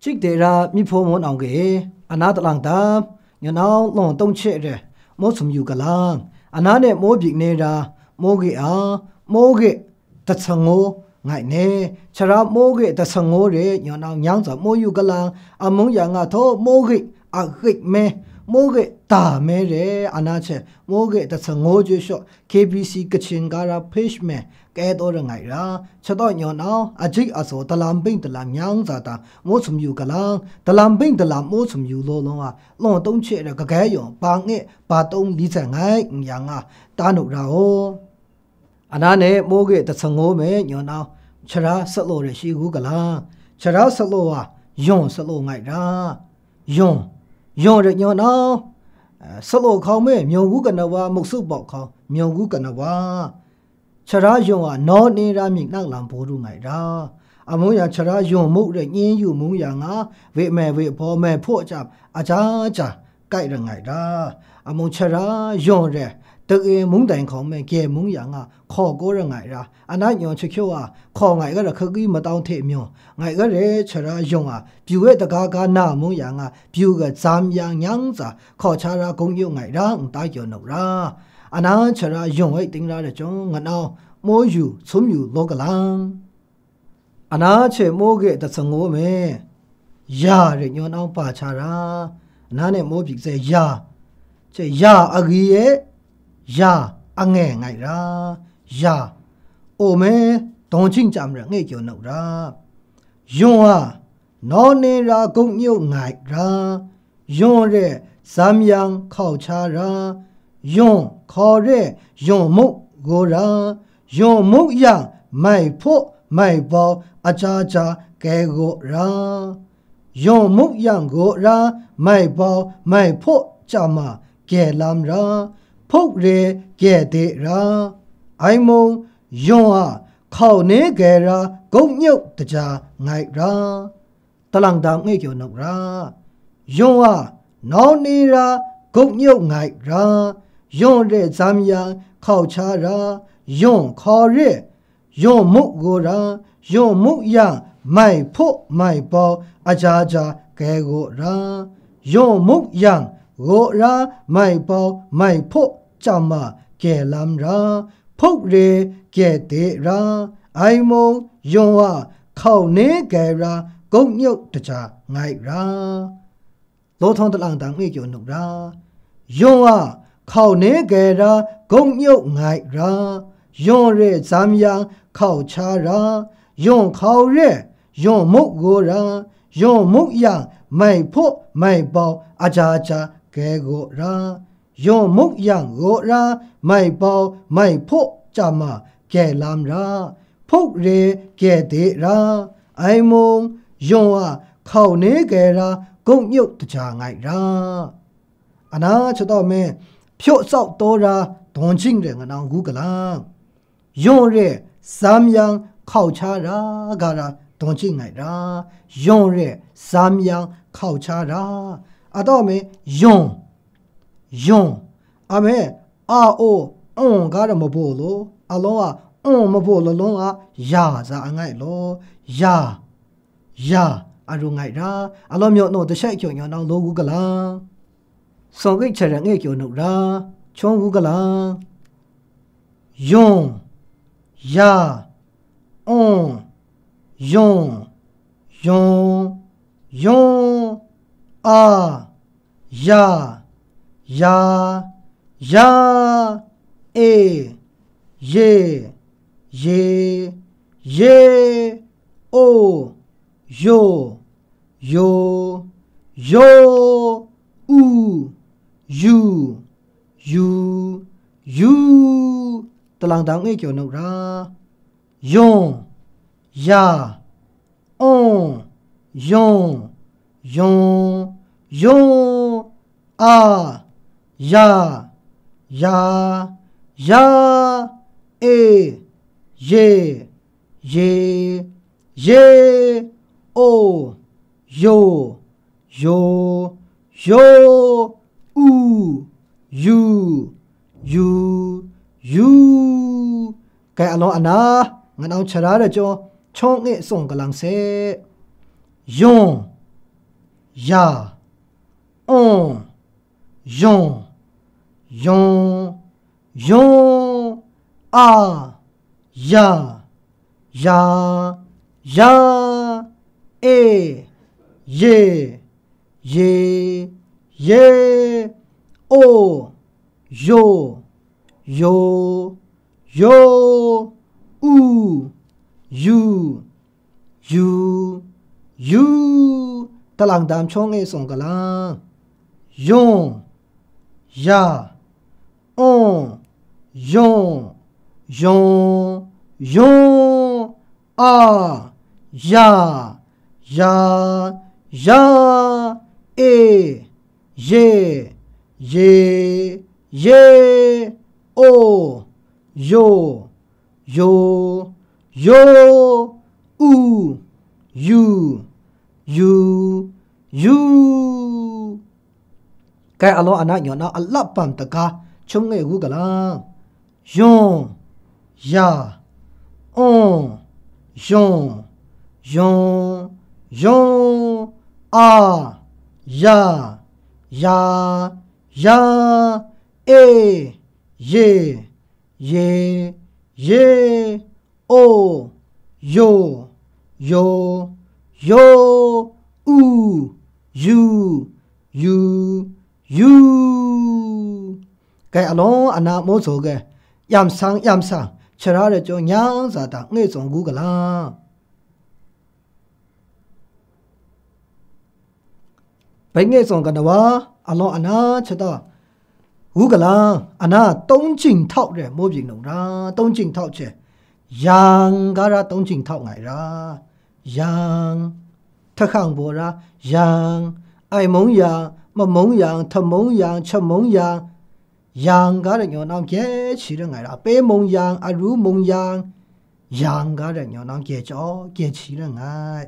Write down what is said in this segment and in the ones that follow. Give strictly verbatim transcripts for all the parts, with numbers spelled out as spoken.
Chik de ra, myit hpaw maw nau ge, ana talang dam, nyo nau lawng tawng hte re, maw sum yu galang, ana ne maw bik ne ra, maw ge a, maw ge, da sangaw ngai ne, shara maw ge da sangaw re, nyo nau nyang za maw yu galang, amung ya nga htaw maw ge a gik me, maw ge da me re, ana hte maw ge da sangaw je shaw, K B C Kachin Gara page me, kei taw ra ngai ra, shataw nyo nau, ajik asaw, dalam bing dalam nyang za ta, maw sum yu galang, dalam bing dalam maw sum yu law law a, lawng tawng hte re, kagai yawng, ba nge, ba tawng li zai ngai, n yang a, ta nu ra o. Ana ne maw ge da sangaw me, nyo nau, shara salo re shi gu galang, shara salo a, yawng salo ngai ra, yawng, yawng re nyo nau, eh, salo hkau me, myaw gu kana wa, muk su bawk hkau, myaw gu kana wa, shara yawng a, naw ni ra myit nak lam baw ru ngai ra. Amung yang shara yawng muk re, nye yu mung yang a, we mai we baw, mai hpaw chyam, aja ja, kai ra ngai ra. Amung shara yawng re, dak e mung dai hkau me, gye mung yang a, hkaw kaw ra ngai ra. Ana nyaw chahkyaw a, hkaw ngai ga ra hkagwi matau hte myaw, ngai ga re shara yawng a, pyu e daga ga na mung yang a, pyu ga zam yang nyang za, hkaw sha ra gung yu ngai ra, n ta kyaw nu ra. Ana shara yawng e ting ra ra chyawng, ngat nau, maw yu, sum yu law galang. Ana hte maw ge da sangaw me, ya re nyo nau pa sha ra, ana ne maw bik zai ya, hte ya agwi e, ya ange ngai ra, ya, o me, dawng chying chyam re nge kyaw nu ra, yawng a, naw ni ra gung yu ngai ra, yawng re zam yang hkau sha ra, yawng hkaw re yawng muk gaw ra, yawng muk yang mai hpaw mai bau aja ja gei gaw ra, yawng muk yang gaw ra, mai bau mai hpaw chyam a gye lam ra, hpuk re gye de ra, ai mung, yawng a hkau ni gei ra gung yu daja ngai ra. Talang dam nge kyaw nu ra, yawng a, nau ni ra gung yu ngai ra, yawng re zam yang hkau sha ra, yawng hkaw re, yawng muk gaw ra, yawng muk yang mai hpaw mai bau aja ja gei gaw ra, yawng muk yang gaw ra, mai bau mai hpaw chyam a gye lam ra, hpuk re gye de ra, ai mung, yawng a hkau ni gei ra gung yu daja ngai ra. Law htawng talang dang e kyaw nu ra, yawng a hkau ni gei ra gung yu ngai ra, yawng re zam yang hkau sha ra, yawng hkau re yawng muk gaw ra, yawng muk yang mai hpaw mai bau aja ja gei gaw ra, yawng muk yang gaw ra, mai bau mai hpaw chyam a gye lam ra, hpuk re gye de ra, ai mung, yawng a hkau ni gei ra gung yu daja ngai ra. Ana shataw me, pyaw tsau taw ra dawng chying re nga na ngu galang, yawng re zam yang hkau sha ra ga ra dawng chying ngai ra, yawng re zam yang hkau sha ra, a tau me, yawng, yawng, a me, a o, ong ga ra mabaw law, a law a, ong mabaw law law a, ya za a ngai law, ya, ya, a ru ngai ra, a law myaw naw dashai kyaw nyaw nau law gu galang. Sawng ik hte rang e kyaw nu ra, chyawng gu galang. Yawng, ya, ong, yawng, yawng, yawng, a, ya, ya, ya, e, ye, ye, ye, o, yo, yo, yo, u, yu, yu, yu. Talang dang e kyaw nu ra. Yawng, ya, ong, yawng, yawng, yawng, a, ya, ya, ya, e, ye, ye, ye, o, yo, yo, yo, u, yu, yu, yu. Kai alawng ana, ngan ang shara da jaw, chyawng e tsawng galang se. Yawng, ya, on, yon, yon, yon, a, ya, ya, ya, e, ye, ye, ye, o, yo, yo, yo, u, yu, yu, yu, talang dam chyawng e tsawng galang, yawng, ya, awng, yawng, yawng, yawng, a, ya, ya, ya, e, ye, ye, ye, o, yo, yo, yo, u, yu, yu, yu. Kai alawng ana nyaw na alap bam daga chyum ngai wu galang. Yawng, ya, awng, yawng, yawng, yawng, a, ya, ya, ya, e, ye, ye, ye, o, yo, yo, yo, u, yu, yu, yu. Kai alawng ana maw zaw ge, yam sang yam sang, shara rai chyawng nyang za ta ngai tsawng gu galang. Bai ngai tsawng gana wa, alawng ana chata, wu galang, ana tawng jing htau re, maw byin nung ra, tawng jing htau hte, yang ga ra tawng jing htau ngai ra, yang, hta hkang baw ra, yang, ai mung yang, ma mung yang, hta mung yang, cha mung yang, yang ga rai nyaw nang gye shi rai ngai ra, pe mung yang, aru mung yang, yang ga rai nyaw nang gye jaw, gye shi rai ngai.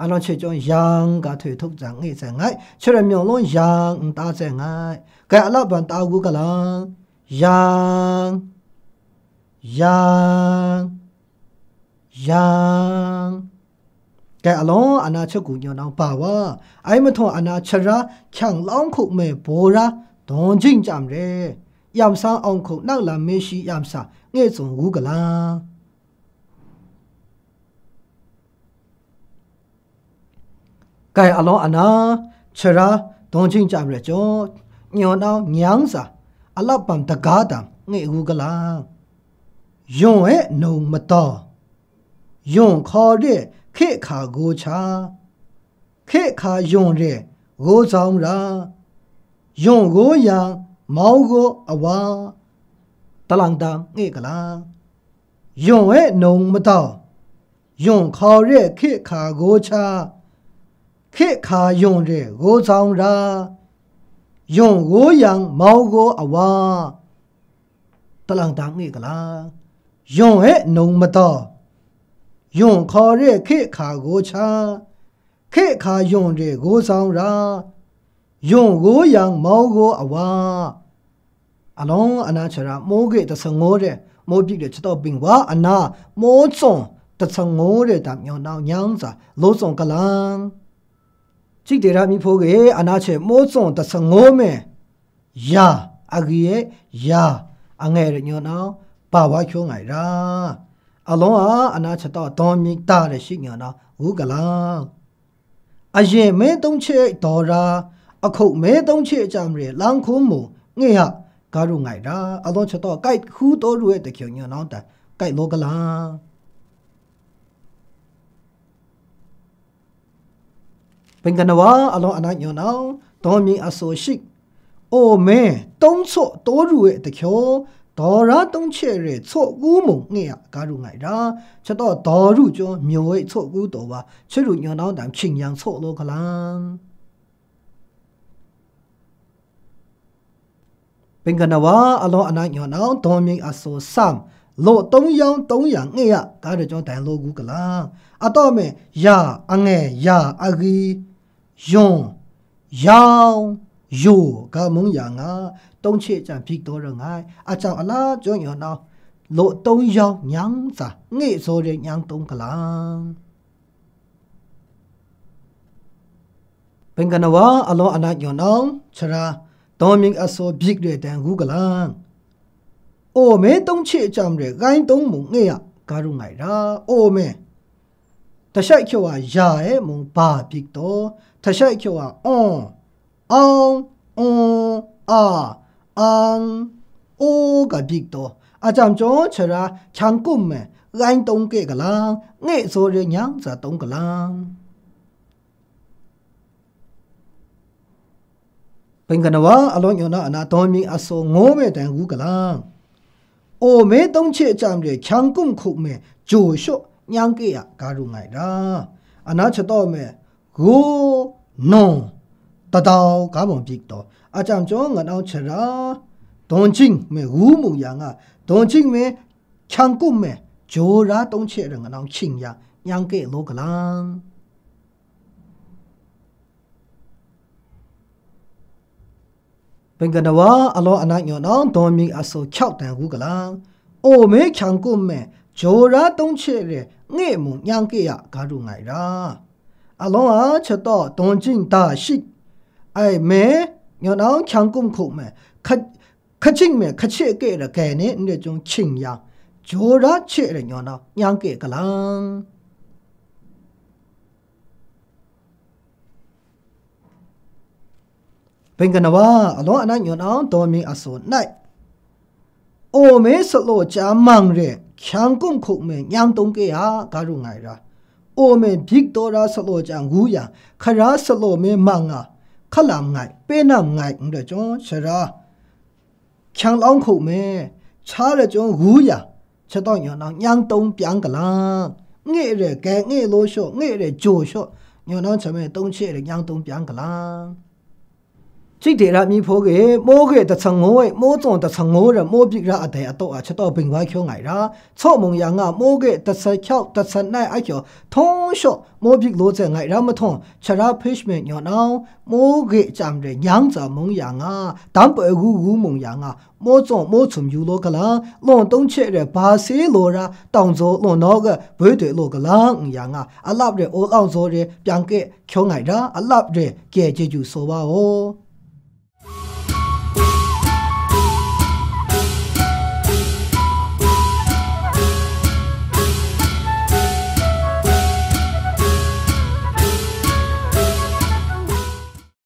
Anang hte chyawm yang ga htoi htup jang ngai sai ngai, shara myawng law yang nta sai ngai. Kai alap ban ta gu galang, yang, yang, yang. Kai alawng ana hte gu nyaw nang ba wa, ai mahtawng ana shara hkyang lawng hkup me baw ra, dawn jing chyam re, yam sang awng hkup nang lam me shi yam sa ngai tsawng wu galang. Kai alawng ana shara dawn jing chyam re chyawm, nyaw nang nyang sa alap bam daga dam ngai wu galang. Yawng e nung madaw, yawng hkaw re hkye hka gaw cha, hkye hka yawng re gaw zawn ra, yawng gaw yang mau gaw awa, talang dam ngai galang. Yawng e nung madaw, yawng hkaw re hkye hka gaw cha, hkye hka yawng re gaw zawn ra, yawng gaw yang mau gaw awa, talang dang ngai galang. Yawng e nung madaw, yawng hkaw re hkye hka gaw cha, hkye hka yawng re gaw zawn ra, yawng gaw yang mau gaw awa, alawng ana shara maw ge da sangaw re, maw byi re chataw bing wa ana maw tsawng da sangaw re dam nyaw nau nyang tsa law tsawng kalang. Chik de ra mi hpaw ge ana hte maw tsawng da sangaw me, ya, agwi e, ya, angai re nyaw nau, ba wa hkyaw ngai ra. Alawng a ana chataw dawn myit da re shi nyaw nau, wu kalang. Aye me tawng hte daw ra, ahkuk me tawng hte chyam re lang hkum mu, nge a, ga ru ngai ra, alawng chataw kai hku taw ru e dahkying nyaw nau dan, kai law kalang. Pengkanawa alawng anak nyaw nau, daw mi aso shik, o me, tawng tsaw taw ru e dahkyaw, daw ra tawng hte re tsaw ku mung nge a ga ru ngai ra, chataw daw ru chyawm myaw e tsaw ku taw wa, chyaru nyaw nau dam hkying yang tsaw law kalang. Pengkanawa alawng anak nyaw nau, daw mi aso sam, law tawng yawng tawng yang nge a ga ru chyawm dai law gu kalang. Ataw me, ya, ange, ya, agwi, yawng, yawng, yaw, ga mung ya nga, tawng hte chyam byi taw ra ngai, a chyam a la chyawm nyaw nau, law tawng yawng nyang tsa, nge zaw re nyang tawng kalang. Bengkanawa alawng anak nyaw nang, sara, dawng mying aso bik re dan ngu galang. O me tong che chyam re, ghain tong mung nge a, ga ru ngai ra, o me. Tashai kyaw a ya e mung ba bik taw, tashai kyaw a, o, ang, o, a, ang, o ga bik taw, a jam jaw sara, hkyang kum me, ghain tong ke galang, nge zaw re nyang za tong galang. Bengkanawa alawng nyaw na ana dawng mying aso ngo me dai ngu galang. O me tong che chyam re, hkyang kum hkup me, jaw shaw nyang ke a, ga ru ngai ra. Ana chataw me, go, nong, tadau, ga mung bik taw, a jam jaw ngat au chara, dawng jing me, wu mung ya nga, dawng jing me, hkyang kum me, jaw ra tong che ra ngat au hkying ya, nyang ke law galang. Bengkanawa alawng anak nyaw nang dawng mying aso hkyau dan ngu galang. O me hkyang kum me, jaw ra tong che re, nge mung nyang ke a, ga ru ngai ra. Alawng a chataw dawng jing da shik, ai me, nyaw nang hkyang kum hkup me, hka-, hkaching me, hkache ke ra grai ne, n re jung hkying yang, jaw ra che re nyaw nang nyang ke galang. Bengkanawa alawng anak nyaw nang dawng mying aso nai. O me salo cha mang re, hkyang kum hkup me nyang tong ke a, ga ru ngai ra. O me bik taw ra salo cha ngu yang, hkara salo me mang nga, hkalam ngai, penam ngai, n rai jaw sara, hkyang lawng hkup me, cha ra jaw ngu yang, chataw nyaw nang nyang tong pyang galang. Nge re, grai nge law shaw, nge re, jaw shaw, nyaw nang cha me tong che re nyang tong pyang galang. Chik de ra mi hpaw ge, maw ge datsang ngo e, maw tsawng datsang ngo ra, maw bik ra a dai ataw a, chataw bing wa hkyaw ngai ra, tsaw mung ya nga, maw ge datsa hkyau, datsa nai a hkyaw, htawng shaw, maw bik law tsai ngai ra mahtawng, chara hpe shame nyaw nau, maw ge chyam re, nyang tsa mung ya nga, dam poi gu gu mung ya nga, maw tsawng, maw htum yu law galang, lawng tong che re, ba se law ra, tawng zaw law nau ga, boi doi law galang, n ya nga, a lap re, aw lang zaw re, pyang ke, hkyaw ngai ra, a lap re, gye je ju saw wa o.